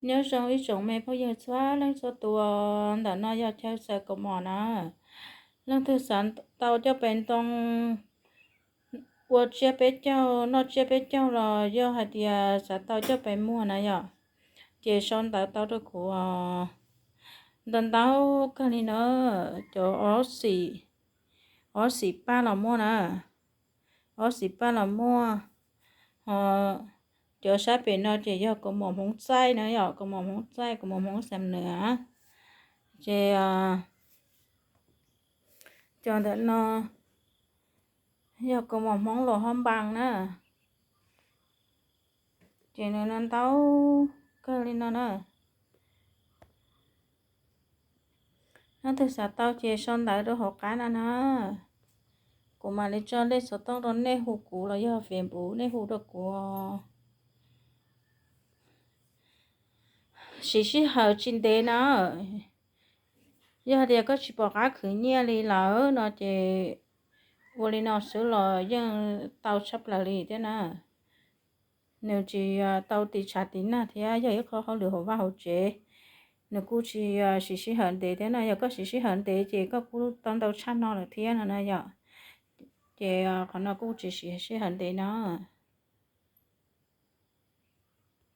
Nyob zoo ib tsoom me phooj ywg txhua leej txhua tus, ntawm no yog chaw xaws kaus mom na. Leej twg xav tau coj pem ntoo ua tsiab peb caug, noj tsiab peb caug los yog hais tias xav tau coj pem muag na yom, ces sau ntawv tau rau kuv. Ntau ntau kawg li na, cov ob xim, ob xim paj los muaj na, ob xim paj los muaj. Ho cov sab pem no ces yog kaus mom hmoov txaij na yom, kaus mom hmoov txaij, kaus mom hmoov xam nws. Ces cov ntawm no yog kaus mom hmoov los ho npas na. Ces nws no ntau kawg li no na. Leej twg xav tau ces sau ntawv rau hauv qab no na. Kuv mam li tso lej xov tooj rau nej, hu kuv los yog Facebook nej hu rau kuv. Siv sij hawm tsis ntev na. Yog hais tias koj tsis pom qab khwv nyiaj li lawm no ces ua li no xwb los yeej tau tshaj plaws li thiab na. Nws tsis tau tiv tshav tiv nag thiab yog ib qho hauj lwm hauv vaj hauv tsev. Nws kuj tsis siv sij hawm ntev thiab na, yog koj siv sij hawm ntev ces koj kuj tau ntau tshaj no lawm thiab no na yom. Ces qhov no kuj tsis siv sij hawm ntev no.